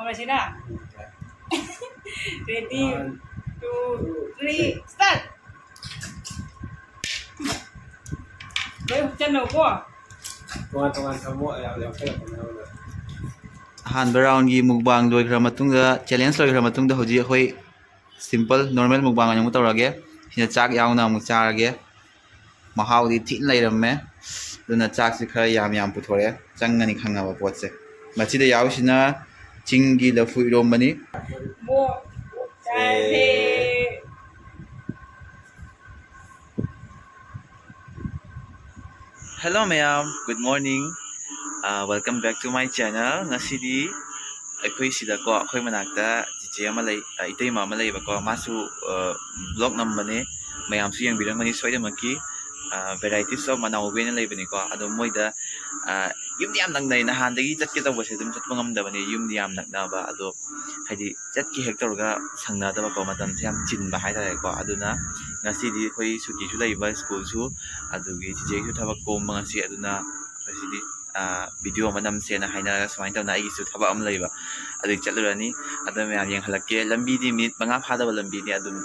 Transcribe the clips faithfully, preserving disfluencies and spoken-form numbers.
ꯍꯧꯔꯁꯤꯔꯥ? Ready, two, three, start. ꯂꯣꯏ ꯍꯨꯞꯆꯜꯂꯣꯀꯣ꯫ ꯇꯣꯉꯥꯟ ꯇꯣꯉꯥꯟ ꯊꯝꯃꯣ, ꯌꯥꯝ ꯌꯥꯝ ꯀꯟꯅ ꯊꯝꯃꯣ꯫ ꯑꯍꯥꯟꯕ ꯔꯥꯎꯟꯒꯤ ꯃꯨꯛꯕꯥꯡ ꯂꯣꯏꯈ꯭ꯔ ꯃꯇꯨꯡꯗ, ꯆꯦꯂꯦꯟꯖ ꯂꯣꯏꯈ꯭ꯔ ꯃꯇꯨꯡꯗ, ꯍꯧꯖꯤꯛ ꯑꯩꯈꯣꯏ ꯁꯤꯝꯄꯜ ꯅꯣꯔꯃꯦꯜ ꯃꯨꯛꯕꯥꯡ ꯑꯣꯏꯅ ꯑꯃꯨꯛ ꯇꯧꯔꯒꯦ꯫ ꯁꯤꯅ ꯆꯥꯛ ꯌꯥꯎꯅ ꯑꯃꯨꯛ ꯆꯥꯔꯒꯦ꯫ ꯃꯍꯥꯎꯗꯤ ꯊꯤꯅ ꯂꯩꯔꯝꯃꯦ꯫ ꯑꯗꯨꯅ ꯆꯥꯛꯁꯤ ꯈꯔ ꯌꯥꯝ ꯌꯥꯝ ꯄꯨꯊꯣꯔꯛꯑꯦ, ꯆꯪꯒꯅꯤ ꯈꯪꯉꯕ ꯄꯣꯠꯁꯦ꯫ ꯃꯁꯤꯗ ꯌꯥꯎꯔꯤꯁꯤꯅ ꯆꯤꯡꯒꯤ ꯂꯐꯨ ꯏꯔꯣꯝꯕꯅꯤ꯫ ꯃꯣ-, ꯆꯥꯁꯦ꯫ Hello ꯃꯌꯥꯝ, good morning. Uh, welcome back to my channel. ꯉꯁꯤꯗꯤ ꯑꯩꯈꯣꯏ ꯁꯤꯗꯀꯣ, ꯑꯩꯈꯣꯏ ꯃꯅꯥꯛꯇ ꯆꯤꯆꯦ ꯑꯃ ꯂꯩ, ꯑ, ꯏꯇꯩꯃ ꯑꯃ ꯂꯩꯌꯦꯕꯀꯣ꯫ ꯃꯥꯁꯨ, ꯑ, vlog ꯅꯝꯕꯅꯦ, ꯃꯌꯥꯝꯁꯨ ꯌꯦꯡꯕꯤꯔꯝꯒꯅꯤ ꯁꯣꯏꯗꯅꯃꯛꯀꯤ꯫ ꯑ, Varieties of ꯃꯅꯥꯎꯕꯤ ꯍꯥꯏꯅ ꯂꯩꯕꯅꯤꯀꯣ꯫ ꯑꯗꯣ ꯃꯣꯏꯗ, ꯑ, ꯌꯨꯝꯗꯤ ꯌꯥꯝ ꯅꯛꯅꯩ, ꯅꯍꯥꯟꯗꯒꯤ ꯆꯠꯀꯦ ꯇꯧꯕꯁꯦ ꯑꯗꯨꯝ ꯆꯠꯄ ꯉꯝꯗꯕꯅꯦ, ꯌꯨꯝꯗꯤ ꯌꯥꯝ ꯅꯛꯅꯕ꯫ ꯑꯗꯣ ꯍꯥꯏꯗꯤ ꯆꯠꯀꯦ ꯍꯦꯛ ꯇꯧꯔꯒ ꯁꯪꯅꯗꯕꯀꯣ, ꯃꯇꯝꯁꯦ ꯌꯥꯝ ꯆꯤꯟꯕ ꯍꯥꯏꯇꯥꯔꯦꯀꯣ꯫ ꯑꯗꯨꯅ ꯉꯁꯤꯗꯤ ꯑꯩꯈꯣꯏ ꯁꯨꯇꯤꯁꯨ ꯂꯩꯕ ꯁ꯭ꯀꯨꯜꯁꯨ, ꯑꯗꯨꯒꯤ ꯆꯤꯆꯦꯒꯤꯁꯨ ꯊꯕꯛ ꯀꯣꯝꯕ ꯉꯁꯤ꯫ ꯑꯗꯨꯅ ꯉꯁꯤꯗꯤ, ꯑ, video ꯑꯃ ꯅꯝꯁꯦꯅ ꯍꯥꯏꯅꯔꯒ ꯁꯨꯃꯥꯏꯅ ꯇꯧꯅ ꯑꯩꯒꯤꯁꯨ ꯊꯕꯛ ꯑꯃ ꯂꯩꯕ, ꯑꯗꯨꯒꯤ ꯆꯠꯂꯨꯔꯅꯤ꯫ ꯑꯗꯣ ꯃꯌꯥꯝ ꯌꯦꯡꯍꯜꯂꯛꯀꯦ꯫ ꯂꯝꯕꯤꯗꯤ ꯃꯤꯅꯤꯠ ꯃꯉꯥ ꯐꯥꯗꯕ ꯂꯝꯕꯤꯅꯤ, ꯑꯗꯨꯝ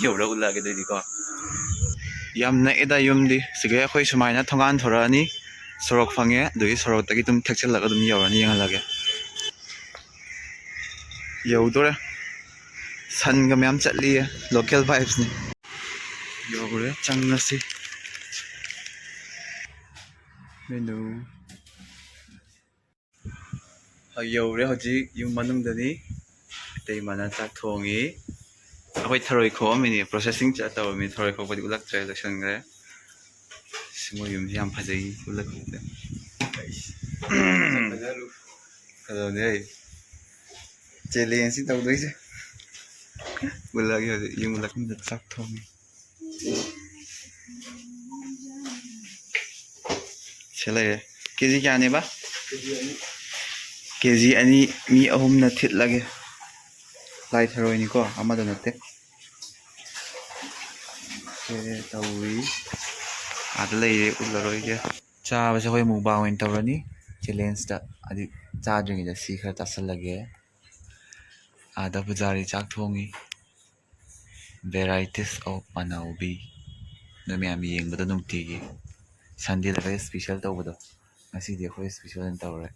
ꯌꯧꯔ ꯎꯠꯂꯛꯑꯒꯦ ꯑꯗꯨꯏꯗꯤꯀꯣ꯫ ꯌꯥꯝ ꯅꯛꯑꯦꯗ ꯌꯨꯝꯗꯤ꯫ ꯁꯤꯒ ꯑꯩꯈꯣꯏ ꯁꯨꯃꯥꯏꯅ ꯊꯣꯡꯒꯥꯟ ꯊꯣꯔꯛꯑꯅꯤ, ꯁꯣꯔꯣꯛ ꯐꯪꯉꯦ, ꯑꯗꯨꯒꯤ ꯁꯣꯔꯣꯛꯇꯒꯤ ꯑꯗꯨꯝ ꯊꯦꯛꯆꯜꯂꯒ ꯑꯗꯨꯝ ꯌꯧꯔꯅꯤ꯫ ꯌꯦꯡꯍꯜꯂꯒꯦ꯫ ꯌꯧꯗꯣꯔꯦ꯫ ꯁꯟꯒ ꯃꯌꯥꯝ ꯆꯠꯂꯤꯌꯦ, local vibes ꯅꯤ꯫ ꯌꯧꯔꯦ, ꯆꯪꯉꯁꯤ꯫ ꯃꯦꯅꯨ꯫ ꯌꯧꯔꯦ ꯍꯧꯖꯤꯛ ꯌꯨꯝ ꯃꯅꯨꯡꯗꯅꯤ꯫ ꯏꯇꯩꯃꯅ ꯆꯥꯛ ꯊꯣꯡꯉꯤ꯫ ꯑꯩꯈꯣꯏ ꯊꯔꯣꯏ ꯈꯣꯛꯑꯝꯃꯤꯅꯤ, processing ꯆꯠ ꯇꯧꯔꯝꯃꯤ꯫ ꯊꯔꯣꯏ ꯈꯣꯛꯄꯗꯤ ꯎꯠꯂꯛꯇ꯭ꯔꯦ, ꯂꯣꯏꯁꯟꯈ꯭ꯔꯦ꯫ ꯁꯤ ꯃꯣꯏ ꯌꯨꯝꯁꯤ ꯌꯥꯝ ꯐꯖꯩ, ꯎꯠꯂꯛꯈꯤꯗꯦ꯫ ꯐꯖꯕꯅꯦ ꯑꯩ꯫ Challenge ꯁꯤ ꯇꯧꯗꯣꯏꯁꯦ꯫ ꯎꯠꯂꯛꯑꯒꯦ ꯍꯧꯖꯤꯛ ꯌꯨꯝ ꯎꯠꯂꯛꯄꯗ ꯆꯥꯛ ꯊꯣꯡꯉꯤ꯫ ꯁꯤ ꯂꯩꯔꯦ꯫ ꯀꯦ ꯖꯤ ꯀꯌꯥꯅꯦꯕ? ꯀꯦ ꯖꯤ ꯑꯅꯤ꯫ ꯀꯦ ꯖꯤ ꯑꯅꯤ ꯃꯤ ꯑꯍꯨꯝꯅ ꯊꯤꯠꯂꯒꯦ꯫ ꯂꯥꯏ ꯊꯔꯣꯏꯅꯤꯀꯣ, ꯑꯃꯗ ꯅꯠꯇꯦ꯫ ꯁꯦ ꯇꯧꯔꯤ꯫ ꯑꯥꯗ ꯂꯩꯔꯦ, ꯎꯠꯂꯔꯣꯏꯒꯦ꯫ ꯆꯥꯕꯁꯦ ꯑꯩꯈꯣꯏ mukbang ꯑꯣꯏꯅ ꯇꯧꯔꯅꯤ꯫ Challenge ꯇ, ꯍꯥꯏꯗꯤ ꯆꯥꯗ꯭ꯔꯤꯉꯩꯗ ꯁꯤ ꯈꯔ ꯆꯥꯁꯜꯂꯒꯦ꯫ ꯑꯥꯗ ꯄꯨꯖꯥꯔꯤ ꯆꯥꯛ ꯊꯣꯡꯉꯤ꯫ Varieties of ꯑꯅꯥꯎꯕꯤ꯫ ꯅꯣꯏ ꯃꯌꯥꯝ ꯌꯦꯡꯕꯗꯣ ꯅꯨꯡꯇꯤꯒꯤ꯫ Sundayꯗꯒ special ꯇꯧꯕꯗꯣ꯫ ꯉꯁꯤꯗꯤ ꯑꯩꯈꯣꯏ special ꯑꯣꯏꯅ ꯇꯧꯔꯦ꯫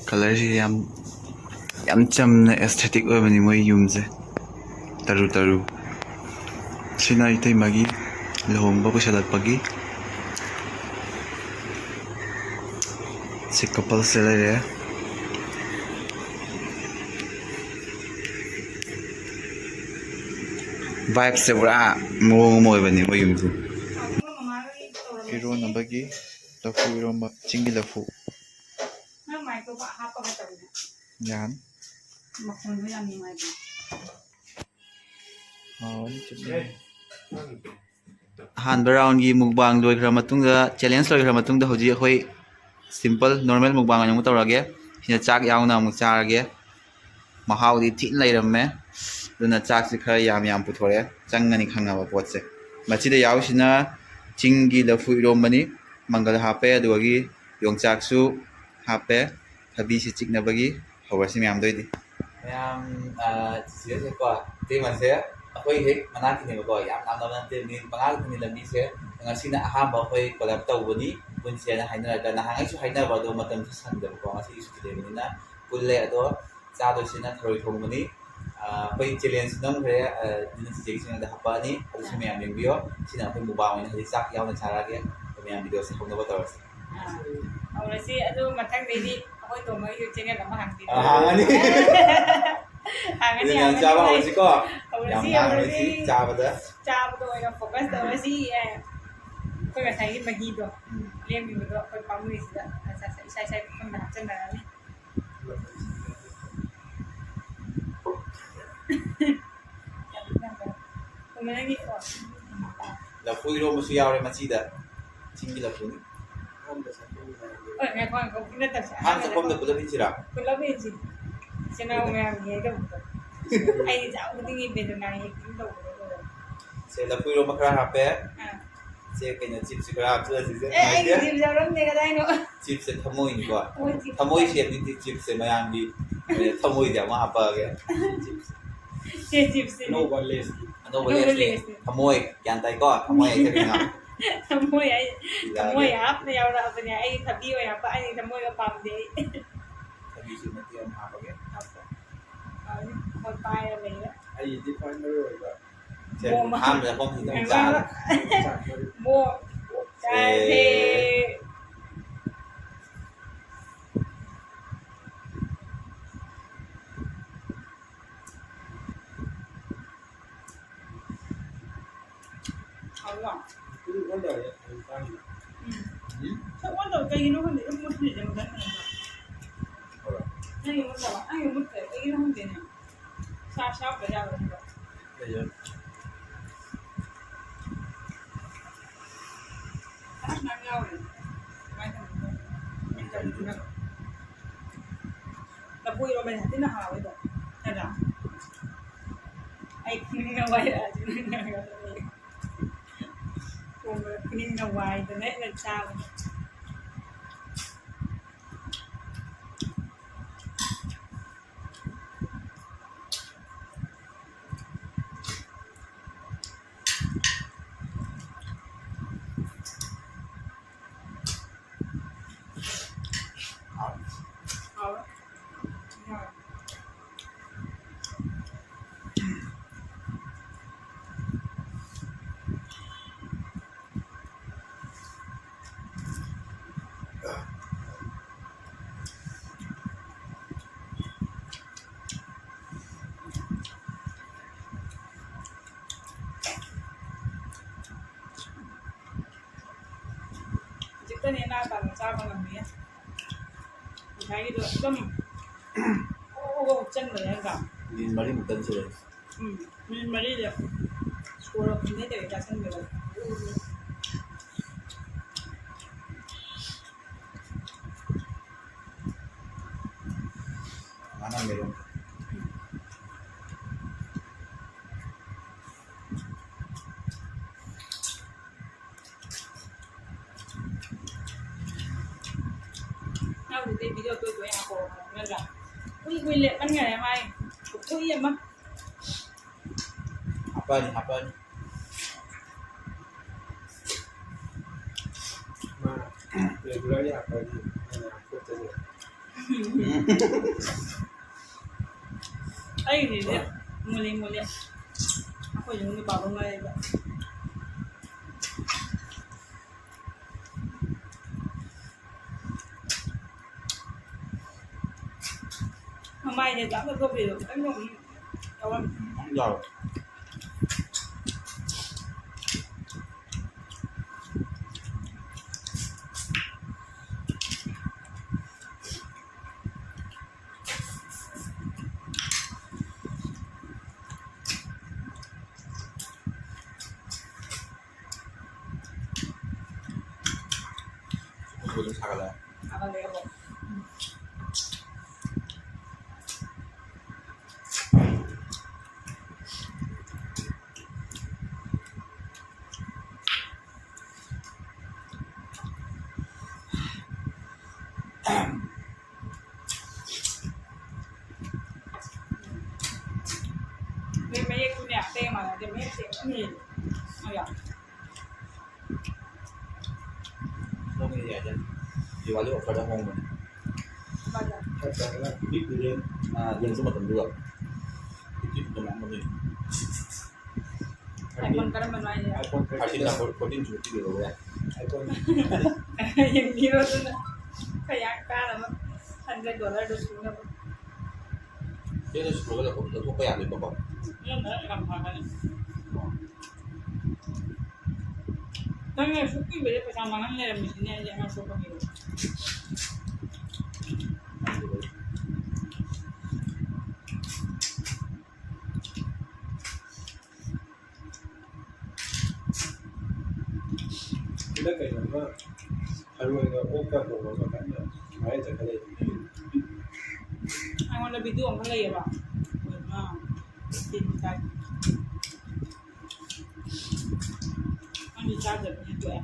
Colourꯁꯤ ꯌꯥꯝ, ꯌꯥꯝ ꯆꯝꯅ aesthetic ꯑꯣꯏꯕꯅꯤ ꯃꯣꯏ ꯌꯨꯝꯁꯦ꯫ ꯇꯔꯨ ꯇꯔꯨ꯫ ꯁꯤꯅ ꯏꯇꯩꯃꯒꯤ ꯂꯨꯍꯣꯡꯕ ꯀꯨꯏꯁꯜꯂꯛꯄꯒꯤ꯫ ꯁꯤ coupleꯁꯦ ꯂꯩꯔꯦ꯫ Vibeꯁꯦ ꯄꯨꯔꯥ ꯃꯑꯣꯡ ꯑꯃ ꯑꯣꯏꯕꯅꯤ ꯃꯣꯏ ꯌꯨꯝꯁꯦ꯫ ꯏꯔꯣꯟꯅꯕꯒꯤ ꯂꯐꯨ ꯏꯔꯣꯝꯕ, ꯆꯤꯡꯒꯤ ꯂꯐꯨ꯫ ꯅꯪ ꯃꯥꯏꯛꯇꯣ ꯍꯥꯞꯄꯒ ꯇꯧꯅꯦ꯫ ꯌꯥꯅꯤ꯫ ꯃꯈꯣꯟꯗꯣ ꯌꯥꯝ ꯅꯨꯡꯉꯥꯏꯕꯅꯦ꯫ ꯍꯥꯎꯔꯅꯤ ꯆꯠꯅꯤ꯫ ꯑꯍꯥꯟꯕ roundꯒꯤ mukbang ꯂꯣꯏꯈ꯭ꯔ ꯃꯇꯨꯡꯗ, challenge ꯂꯣꯏꯈ꯭ꯔ ꯃꯇꯨꯡꯗ, ꯍꯧꯖꯤꯛ ꯑꯩꯈꯣꯏ simple, normal mukbang ꯑꯣꯏꯅ ꯑꯃꯨꯛ ꯇꯧꯔꯒꯦ꯫ ꯁꯤꯅ ꯆꯥꯛ ꯌꯥꯎꯅ ꯑꯃꯨꯛ ꯆꯥꯔꯒꯦ꯫ ꯃꯍꯥꯎꯗꯤ ꯊꯤꯅ ꯂꯩꯔꯝꯃꯦ꯫ ꯑꯗꯨꯅ ꯆꯥꯛꯁꯤ ꯈꯔ ꯌꯥꯝ ꯌꯥꯝ ꯄꯨꯊꯣꯔꯛꯑꯦ, ꯆꯪꯒꯅꯤ ꯈꯪꯉꯕ ꯄꯣꯠꯁꯦ꯫ ꯃꯁꯤꯗ ꯌꯥꯎꯔꯤꯁꯤꯅ ꯆꯤꯡꯒꯤ ꯂꯐꯨ ꯏꯔꯣꯝꯕꯅꯤ, ꯃꯪꯒꯜ ꯍꯥꯞꯄꯦ, ꯑꯗꯨꯗꯒꯤ ꯌꯣꯡꯆꯥꯛꯁꯨ ꯍꯥꯞꯄꯦ꯫ ꯊꯕꯤꯁꯤ ꯆꯤꯛꯅꯕꯒꯤ ꯍꯧꯔꯁꯤ ꯃꯌꯥꯝꯗ ꯑꯣꯏꯗꯤ꯫ ꯃꯌꯥꯝ, ꯑ, ꯆꯤꯆꯦꯁꯦꯀꯣ, ꯏꯇꯩꯃꯁꯦ ꯑꯩꯈꯣꯏ ꯍꯦꯛ ꯃꯅꯥꯛꯀꯤꯅꯦꯕꯀꯣ, ꯌꯥꯝ ꯂꯥꯞꯅꯕ ꯅꯠꯇꯦ, minute ꯃꯉꯥ ꯈꯛꯇꯅꯤ ꯂꯝꯕꯤꯁꯦ꯫ ꯉꯁꯤꯅ ꯑꯍꯥꯟꯕ ꯑꯩꯈꯣꯏ collab ꯇꯧꯕꯅꯤ, ꯄꯨꯟꯁꯦꯅ ꯍꯥꯏꯅꯔꯒ, ꯅꯍꯥꯟꯉꯩꯁꯨ ꯍꯥꯏꯅꯕ ꯑꯗꯣ ꯃꯇꯝꯁꯨ ꯁꯪꯗꯕꯀꯣ, ꯉꯁꯤꯗꯤ ꯁꯨꯇꯤ ꯂꯩꯕꯅꯤꯅ ꯄꯨꯜꯂꯦ꯫ ꯑꯗꯣ ꯆꯥꯗꯣꯏꯁꯤꯅ ꯊꯔꯣꯏ ꯊꯣꯡꯕꯅꯤ꯫ ꯑ, ꯑꯩꯈꯣꯏ challenge ꯅꯝꯈ꯭ꯔꯦ, ꯑ, ꯑꯗꯨꯅ ꯆꯤꯆꯦꯒꯤ channelꯗ ꯍꯥꯞꯄꯛꯑꯅꯤ, ꯑꯗꯨꯁꯨ ꯃꯌꯥꯝ ꯌꯦꯡꯕꯤꯌꯣ꯫ ꯁꯤꯅ ꯑꯩꯈꯣꯏ mukbang ꯑꯣꯏꯅ ꯍꯧꯖꯤꯛ ꯆꯥꯛ ꯌꯥꯎꯅ ꯆꯥꯔꯛꯑꯒꯦ꯫ ꯑꯗꯣ ꯃꯌꯥꯝ videoꯁꯦ ꯍꯧꯅꯕ ꯇꯧꯔꯁꯤ꯫ ꯑꯥ, ꯍꯧꯔꯁꯤ꯫ ꯑꯗꯨ ꯃꯊꯪꯗꯩꯗꯤ ꯑꯩꯈꯣꯏ ꯇꯣꯝꯕꯒꯤꯁꯨ channel ꯑꯃ ꯍꯥꯡꯕꯤꯔꯣ꯫ ꯑꯥ, ꯍꯥꯡꯉꯅꯤ꯫ ꯍꯥꯡꯉꯅꯤ, ꯑꯗꯨꯅ ꯍꯥꯡꯉꯅꯤ꯫ ꯆꯥꯕ ꯍꯧꯔꯁꯤꯀꯣ꯫ ꯍꯧꯔꯁꯤ, ꯌꯥꯝ ꯉꯥꯡꯉꯔꯣꯏꯁꯤ, ꯍꯧꯔꯁꯤ꯫ ꯆꯥꯕꯗ꯫ ꯆꯥꯕꯗ ꯑꯣꯏꯅ focus ꯇꯧꯔꯁꯤ꯫ ꯑꯦ, ꯑꯩꯈꯣꯏ ꯉꯁꯥꯏꯒꯤ ꯃꯍꯤꯗꯣ, ꯎꯝ꯫ ꯂꯦꯝꯃꯤꯕꯗꯣ ꯑꯩꯈꯣꯏ ꯄꯥꯝꯃꯨꯏꯁꯤꯗ ꯏꯁꯥ ꯏꯁꯥ ꯏꯁꯥ ꯏꯁꯥꯒꯤ ꯄꯨꯈꯝꯗ ꯍꯥꯞꯆꯤꯟꯅꯔꯅꯤ꯫ ꯂꯐꯨ ꯏꯔꯣꯝꯕꯁꯨ ꯌꯥꯎꯔꯦ ꯃꯆꯤꯗ꯫ ꯆꯤꯡꯒꯤ ꯂꯐꯨꯅꯤ꯫ ꯍꯣꯏ, ꯉꯥꯏꯈꯣ, ꯉꯥꯏꯈꯣ, ꯄꯨꯟꯅ ꯇꯧꯁꯦ꯫ ꯑꯍꯥꯟꯕ ꯆꯥꯛꯈꯨꯝꯗ ꯄꯨꯂꯞ ꯏꯟꯁꯤꯔꯥ? ꯄꯨꯂꯞ ꯏꯟꯁꯤ꯫ ꯏꯆꯤꯟ ꯏꯅꯥꯎ ꯃꯌꯥꯝꯒꯤ ꯍꯥꯏꯗꯧꯕꯗꯣ꯫ ꯑꯩꯗꯤ ꯆꯥꯕ ꯈꯨꯗꯤꯡꯒꯤ ꯕꯦꯗꯅꯥꯒꯤ acting ꯇꯧꯕꯗꯣ ꯂꯣꯏꯔꯦ꯫ ꯁꯦ, ꯂꯐꯨ ꯏꯔꯣꯝꯕ ꯈꯔ ꯍꯥꯞꯄꯦ꯫ ꯑꯥ꯫ ꯁꯦ, ꯀꯩꯅꯣ, ꯆꯤꯞꯁꯦ ꯈꯔ ꯍꯥꯞꯆꯤꯜꯂꯁꯤꯁꯦ꯫ ꯑꯦ, ꯑꯩꯒꯤ ꯅꯨꯡꯉꯥꯏꯇꯦ꯫ ꯆꯤꯞꯁ ꯌꯥꯎꯔꯝꯗꯦ, ꯀꯗꯥꯏꯅꯣ? ꯆꯤꯞꯁꯦ ꯊꯃꯣꯏꯅꯤꯀꯣ꯫ ꯊꯃꯣꯏ ꯆꯤꯞꯁ꯫ ꯊꯃꯣꯏ ꯁꯦꯞꯅꯤ ꯆꯤꯞꯁꯦ, ꯃꯌꯥꯝꯒꯤ, ꯑꯦ, ꯊꯃꯣꯏꯁꯦ ꯑꯃ ꯍꯥꯞꯄꯛꯑꯒꯦ꯫ ꯁꯦ, ꯆꯤꯞꯁꯁꯤꯅꯤ꯫ ꯑꯅꯧꯕ ꯂꯦꯁꯅꯤ꯫ ꯑꯅꯧꯕ ꯑꯅꯧꯕ ꯂꯦꯁꯅꯤ꯫ ꯂꯦꯁꯅꯤ꯫ ꯊꯃꯣꯏ, ꯒ꯭ꯌꯥꯟ ꯇꯥꯏꯀꯣ? ꯊꯃꯣꯏ ꯍꯥꯏꯁꯦ ꯀꯩꯅꯣ? ꯊꯃꯣꯏ ꯍꯥꯏ-, ꯄꯤꯖꯒꯦ꯫ ꯊꯃꯣꯏ ꯍꯥꯞꯅ ꯌꯥꯎꯔꯛꯑꯕꯅꯦ꯫ ꯑꯩ ꯊꯕꯤ ꯑꯣꯏꯅ ꯍꯥꯞꯄꯛꯑꯅꯤ, ꯊꯃꯣꯏꯒ ꯄꯥꯝꯗꯦ ꯑꯩ꯫ ꯊꯕꯤꯁꯨ ꯃꯇꯦꯛ ꯑꯃ ꯍꯥꯞꯄꯒꯦ꯫ ꯍꯥꯞꯄꯣ꯫ ꯐꯔꯦ, ꯃꯣꯏ ꯄꯥꯏꯔ ꯂꯩꯔꯦ꯫ ꯑꯩꯒꯤꯗꯤ ꯈ꯭ꯋꯥꯏ ꯃꯔꯨ ꯑꯣꯏꯕ ꯁꯦ, ꯃꯣꯃꯣ꯫ ꯑꯍꯥꯟꯕꯗ ꯄꯣꯝꯁꯤꯗ ꯑꯃꯨꯛ ꯆꯥꯔꯒꯦ꯫ ꯃꯣꯃꯣ ꯆꯥꯔꯁꯦ꯫ ꯁꯦ꯫ ꯍꯥꯎꯕ꯭ꯔꯣ? ꯎꯝ꯫ ꯎꯝ? ꯁꯛ ꯑꯣꯟ ꯇꯧ, ꯀꯩꯒꯤꯅꯣ ꯈꯪꯗꯦ, ꯑꯗꯨꯝ ꯃꯨꯠꯈ꯭ꯔꯤꯁꯦ ꯃꯊꯟ ꯃꯊꯟꯇ꯫ ꯍꯣꯏ꯫ ꯅꯪꯒꯤ ꯃꯨꯠꯇꯕ, ꯑꯩꯒꯤ ꯃꯨꯠꯈ꯭ꯔꯦ, ꯀꯩꯒꯤꯅꯣ ꯈꯪꯗꯦꯅꯦ꯫ ꯆꯥꯔꯖ ꯌꯥꯎꯗ꯭ꯔ ꯖꯥꯠꯂꯣ ꯁꯤꯕꯣ? ꯂꯩꯌꯦ꯫ ꯆꯥꯔꯖ ꯃꯌꯥꯝ ꯌꯥꯎꯔꯤ꯫ ꯀꯃꯥꯏꯅ ꯇꯧꯔꯤꯅꯣ? ꯂꯐꯨ ꯏꯔꯣꯝꯕ ꯌꯥꯝ ꯊꯤꯅ ꯍꯥꯎꯋꯦ ꯑꯗꯣ꯫ ꯅꯠꯇ꯭ꯔꯥ? ꯑꯩ ꯈꯨꯅꯤꯡꯅ ꯋꯥꯏꯔꯛꯑꯁꯨ ꯅꯪ ꯉꯥꯡꯉꯛꯀꯅꯤ꯫ ꯈꯨꯅꯤꯡꯅ ꯋꯥꯏꯗꯅ ꯑꯩꯅ ꯆꯥꯕꯗ꯫ ꯍꯥꯎꯋꯦ꯫ ꯌꯥꯔꯦ꯫ ꯍꯧꯖꯤꯛꯇꯅ ꯍꯦꯟꯅ ꯇꯥꯅ ꯆꯥꯕ ꯉꯝꯃꯤꯌꯦ꯫ ꯉꯁꯥꯏꯒꯤꯗꯣ ꯑꯗꯨꯝ ꯑꯣ, ꯑꯣ, ꯑꯣ, ꯆꯟꯕꯅꯦ ꯅꯠꯇ꯭ꯔꯥ? ꯃꯤꯅꯤꯠ ꯃꯔꯤꯃꯨꯛꯇꯪ ꯁꯨꯔꯦ꯫ ꯎꯝ, ꯃꯤꯅꯤꯠ ꯃꯔꯤꯗ ꯁꯣꯔ ꯐꯨꯟꯒꯩ ꯇꯧꯔꯦ ꯆꯥꯁꯟꯕꯗ꯫ ꯉꯥꯅꯝ ꯌꯦꯔꯨꯝ꯫ ꯎꯝ꯫ ꯌꯥꯎꯗ꯭ꯔꯗꯤ ꯚꯤꯗꯤꯑꯣ ꯇꯣꯏ ꯇꯣꯏ ꯍꯥꯞꯄꯛꯑꯣ ꯅꯠꯇ꯭ꯔꯥ? ꯀꯨꯏ ꯀꯨꯏ ꯂꯦꯞꯃꯟꯈꯔꯦ ꯃꯥꯏ꯫ ꯀꯨꯏ ꯑꯃ꯫ ꯍꯥꯞꯄꯛꯑꯅꯤ, ꯍꯥꯞꯄꯛꯑꯅꯤ꯫ ꯃꯥ regularly ꯍꯥꯞꯄꯛꯑꯗꯤ ꯑꯩꯅ ꯌꯥꯝ ꯐꯨꯠꯇꯣꯏꯅꯦ꯫ ꯑꯩꯒꯤꯗꯤ ꯃꯨꯜꯂꯤ ꯃꯨꯜꯂꯤ꯫ ꯑꯩꯈꯣꯏ ꯌꯨꯝꯒꯤ ꯄꯥꯕꯨꯡ ꯂꯩꯕ꯫ ꯃꯃꯥꯏꯗ ꯆꯥꯛ ꯆꯥꯊꯣꯛꯄꯤꯗꯣ ꯈꯤꯇꯪ ꯌꯥꯎꯔꯝꯃꯤ꯫ ꯌꯥꯎꯋꯦ꯫ ꯑꯗꯨꯝ ꯁꯥꯒꯠꯂꯛꯑꯦ꯫ ꯁꯥꯒꯠꯂꯛꯑꯦꯕꯣ꯫ ꯃꯌꯦꯛꯇꯨꯅꯦ ꯑꯇꯩ ꯃꯥꯟꯅꯗꯦ, ꯃꯌꯦꯛꯁꯦ ꯌꯥꯝ ꯍꯦꯜꯂꯦ꯫ ꯑꯌꯥ꯫ ꯂꯧꯒꯦꯗꯤ ꯌꯥꯏꯗ꯫ ꯗꯤꯋꯥꯂꯤ offerꯗ ꯍꯣꯡꯕꯅꯦ꯫ ꯕꯖꯥꯔ꯫ ꯅꯠꯇ꯭ꯔꯒꯅ big billion꯫ ꯑꯥ, ꯌꯦꯡꯁꯨ ꯃꯇꯝꯗꯨꯒ꯫ Fifty percent off ꯑꯣꯏꯗꯣꯏꯅꯤ꯫ iPhone ꯀꯔꯝꯕꯅꯣ ꯍꯥꯏꯁꯦ? iPhone thirteen ꯂꯥꯛꯄ, fourteen ꯁꯨ ꯄꯤꯔꯛꯑꯣ ꯌꯥꯏ꯫ iPhone꯫ ꯌꯦꯡꯕꯤꯔꯣ ꯑꯗꯨꯅ꯫ ꯈꯔ ꯌꯥꯝ ꯀꯥꯅꯕ꯫ Hundred dollarꯗꯣ ꯁꯨꯅꯕ꯫ ꯁꯤꯗ ꯁꯨꯔꯒ ꯂꯧꯊꯣꯛ-, ꯂꯧꯊꯣꯛꯄ ꯌꯥꯗꯣꯏꯕꯀꯣ꯫ ꯑꯗꯨꯅ ꯌꯥꯝ ꯐꯒꯅꯤ꯫ ꯅꯪꯅ ꯑꯁꯨꯛ ꯀꯨꯏꯕꯁꯦ ꯄꯩꯁꯥ ꯃꯥꯡꯍꯟ ꯂꯩꯔꯝꯃꯤꯁꯤꯅꯦ ꯑꯩꯁꯦ ꯑꯉꯥꯡ ꯁꯣꯛꯄꯒꯤꯗꯣ꯫ ꯁꯤꯗ ꯀꯩꯅꯣꯝꯃ ꯊꯔꯣꯏꯒ ꯑꯣꯛꯀ ꯊꯣꯡꯕ ꯑꯃ ꯀꯟꯅ viral ꯆꯠꯈꯠꯂꯛꯏ꯫ ꯑꯩꯉꯣꯟꯗ video ꯑꯃ ꯂꯩꯌꯦꯕ꯫ ꯑ, ꯇꯤꯟ ꯆꯥꯏ꯫ ꯅꯪꯗꯤ ꯆꯥꯗꯕꯅꯤꯅ ꯇꯣꯛꯑꯦ꯫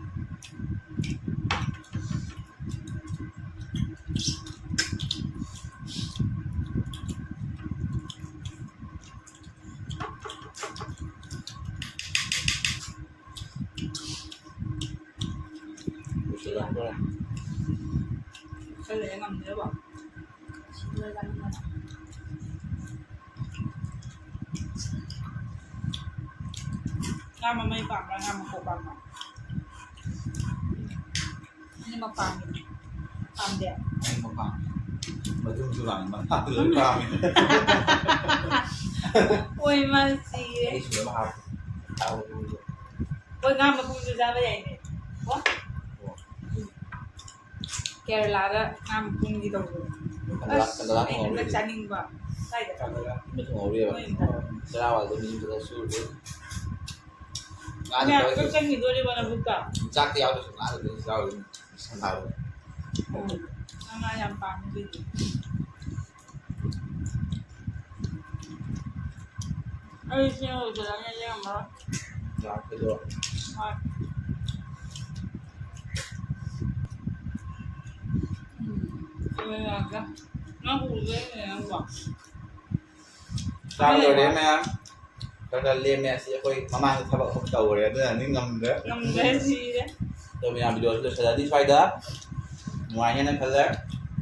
ꯂꯩꯔ ꯉꯝꯗꯦꯕꯣ꯫ ꯁꯤꯗ ꯆꯥꯅꯤꯡꯉꯦ꯫ ꯉꯥ ꯃꯃꯩ ꯄꯥꯝꯕ꯭ꯔꯥ, ꯉꯥ ꯃꯀꯣꯛ ꯄꯥꯝꯕ꯭ꯔꯥ? ꯑꯅꯤꯃꯛ ꯄꯥꯝꯃꯤ꯫ ꯄꯥꯝꯗꯦ? ꯑꯅꯤꯃꯛ ꯄꯥꯝꯃꯤ꯫ ꯃꯇꯨꯝꯁꯨ ꯄꯥꯝꯃꯤ, ꯃꯈꯥꯁꯨ ꯂꯣꯏ ꯄꯥꯝꯃꯤ꯫ ꯑꯣꯏ, ꯃꯥ ꯁꯤꯔꯦ꯫ ꯑꯩꯁꯨ ꯑꯗꯨꯝ ꯍꯥꯞꯄꯤ꯫ ꯍꯥꯎꯕꯗꯣ꯫ ꯍꯣꯏ, ꯉꯥ ꯃꯄꯨꯝꯁꯨ ꯆꯥꯕ ꯌꯥꯏꯅꯦ꯫ ꯀꯣ? ꯑꯣ꯫ ꯀꯦꯔꯂꯥꯗ ꯉꯥ ꯃꯄꯨꯝꯒꯤ ꯇꯧꯕꯗꯣ꯫ ꯀꯪꯂꯥ-, ꯑꯁ, ꯀꯪꯂꯥ ꯑꯩ ꯊꯣꯡꯍꯧꯔꯤ꯫ ꯍꯟꯗꯛ ꯆꯥꯅꯤꯡꯕ꯫ ꯀꯥꯏꯗ? ꯌꯨꯝꯗ ꯊꯣꯡꯍꯧꯔꯤꯑꯕ꯫ ꯃꯣꯏ ꯌꯨꯝꯗ꯫ ꯆꯔꯥ ꯋꯥꯟꯗꯣꯏ ꯃꯤ ꯌꯨꯝꯗ ꯁꯨꯔꯨꯔꯦ꯫ ꯉꯥꯗꯤ ꯃꯌꯥꯝ ꯇꯧꯔꯦ꯫ ꯂꯣꯏ ꯆꯪꯈꯤꯗꯣꯔꯤꯕꯣ ꯂꯧꯕꯨꯛꯇ? ꯆꯥꯛꯇꯤ ꯌꯥꯎꯗ꯭ꯔꯁꯨ ꯉꯥꯗ ꯂꯣꯏ ꯌꯥꯎꯔꯤ꯫ ꯁꯟ ꯊꯥꯕꯗ꯫ ꯎꯝ꯫ ꯅꯪ ꯉꯥ ꯌꯥꯝ ꯄꯥꯝꯃꯤ ꯑꯗꯨꯏꯗꯤ꯫ ꯑꯩ ꯁꯤ ꯂꯣꯏꯁꯤꯜꯂꯅꯤ, ꯂꯦꯝꯃꯔꯣꯏ꯫ ꯂꯥꯛꯄꯗꯣ꯫ ꯍꯣꯏ꯫ ꯎꯝ, ꯂꯣꯏꯔꯒ꯫ ꯅꯪ ꯎꯗꯣꯏꯅꯦ ꯅꯪꯕꯣ꯫ ꯆꯥꯛ ꯂꯣꯏꯔꯦ ꯃꯌꯥꯝ꯫ ꯈꯔ ꯈꯔ ꯂꯦꯝꯃꯦ꯫ ꯑꯁꯤ ꯑꯩꯈꯣꯏ ꯃꯃꯥꯡꯗ ꯊꯕꯛ ꯑꯃ ꯇꯧꯔꯦ, ꯑꯗꯨꯅꯅꯤ ꯉꯝꯗ꯭ꯔꯦ꯫ ꯉꯝꯗ꯭ꯔꯦ, ꯁꯤꯔꯦ꯫ ꯑꯗꯣ ꯃꯌꯥꯝ, ꯚꯤꯗꯤꯑꯣꯁꯤ ꯂꯣꯏꯁꯤꯜꯂꯅꯤ ꯁ꯭ꯋꯥꯏꯗ꯫ ꯅꯨꯡꯉꯥꯏꯅꯦꯅ ꯈꯜꯂꯦ꯫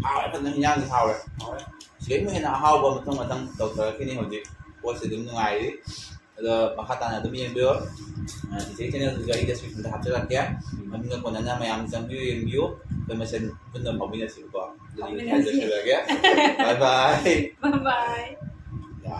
ꯍꯥꯎꯔꯦ, ꯐꯖꯅ ꯍꯤꯟꯖꯥꯡꯗꯤ ꯍꯥꯎꯔꯦ꯫ ꯍꯥꯎꯔꯦ꯫ ꯁꯤꯗꯩ ꯑꯃꯨꯛ ꯍꯦꯟꯅ ꯑꯍꯥꯎꯕ ꯃꯊꯪ ꯃꯊꯪ ꯇꯧꯊꯔꯛꯈꯤꯅꯤ ꯍꯧꯖꯤꯛ꯫ ꯄꯣꯠꯁꯤ ꯑꯗꯨꯝ ꯅꯨꯡꯉꯥꯏꯔꯤ꯫ ꯑꯗꯣ ꯃꯈꯥ ꯇꯥꯅ ꯑꯗꯨꯝ ꯌꯦꯡꯕꯤꯌꯣ꯫ ꯑ, ꯆꯤꯆꯦ ꯆꯦꯅꯦꯜꯗꯨꯁꯨ ꯑꯩ ꯗꯦꯁꯀ꯭ꯔꯤꯞꯁꯟꯗ ꯍꯥꯞꯆꯔꯛꯀꯦ꯫ ꯃꯃꯤꯡꯒ ꯀꯣꯟꯅꯅ ꯃꯌꯥꯝ ꯆꯪꯕꯤꯌꯨ, ꯌꯦꯡꯕꯤꯌꯨ꯫ ꯑꯩꯈꯣꯏ ꯃꯁꯦꯟ ꯄꯨꯟꯅ ꯐꯥꯎꯃꯤꯟꯅꯁꯤꯀꯣ꯫ ꯑꯗꯨꯗꯤ ꯐꯥꯎꯃꯤꯟꯅꯁꯤ꯫ ꯂꯣꯏꯁꯤꯜꯂꯒꯦ꯫ ꯕꯥꯏ ꯕꯥꯏ꯫ ꯕꯥꯏ ꯕꯥꯏ꯫ ꯌꯥ꯫